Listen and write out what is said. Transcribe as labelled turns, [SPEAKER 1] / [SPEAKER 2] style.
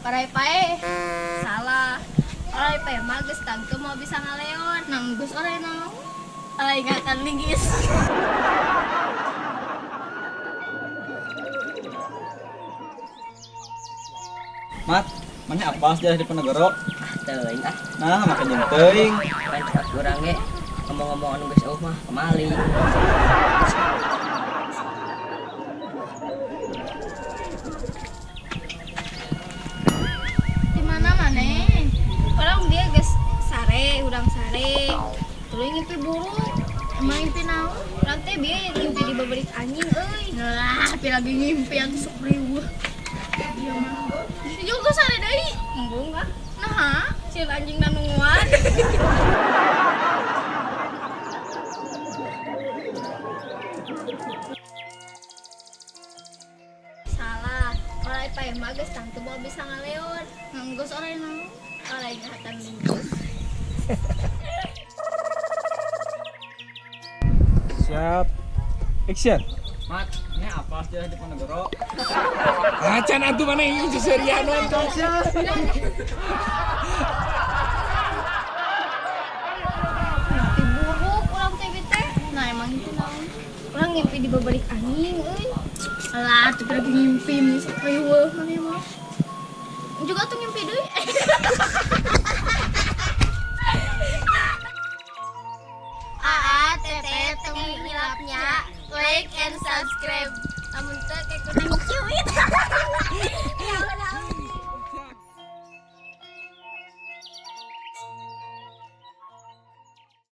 [SPEAKER 1] Orai paeh. Salah. Orai paeh mah geus tangtu moal bisa ngaleon. Nang geus orai naon? Orai ingatan linggis.
[SPEAKER 2] Mat, mana apa sejarah Diponegoro?
[SPEAKER 3] Ah, teuing ah.
[SPEAKER 2] Nah, make jeung teuing.
[SPEAKER 3] Pan cepat urang ge ngomong-ngomong anu geus eueuh mah pamali.
[SPEAKER 1] Di mana maneh? Urang dia geus sare, urang sare. Tuluy ngimpi buruk. Emang ngimpi naon? Urang teh bieu ngimpi dibeberik anjing euy. Lah, tapi lagi ngimpi atuh sok riweuh. Iya mah. Juga sare deui. Embung ah. Naha, sieun anjing nunguan. Salah. Orai paeh mah geus tangtu moal bisa ngaleon. Geus orai naon? Orai ingatan linggis.
[SPEAKER 2] Siap. Action. Mat, ini apa sejarah Diponegoro?
[SPEAKER 4] Acan atuh mana ini seserian nonton.
[SPEAKER 1] Ngimpi buruk urang teh teh. Nah, emang itu naon? Urang ngimpi dibeberik anjing euy. Alah, tuh lagi ngimpi nih sok riweuh maneh mah. Juga tuh ngimpi deui. Aa, teteh tong hilapnya like and subscribe. Lamun teu kayak kurang ciwit.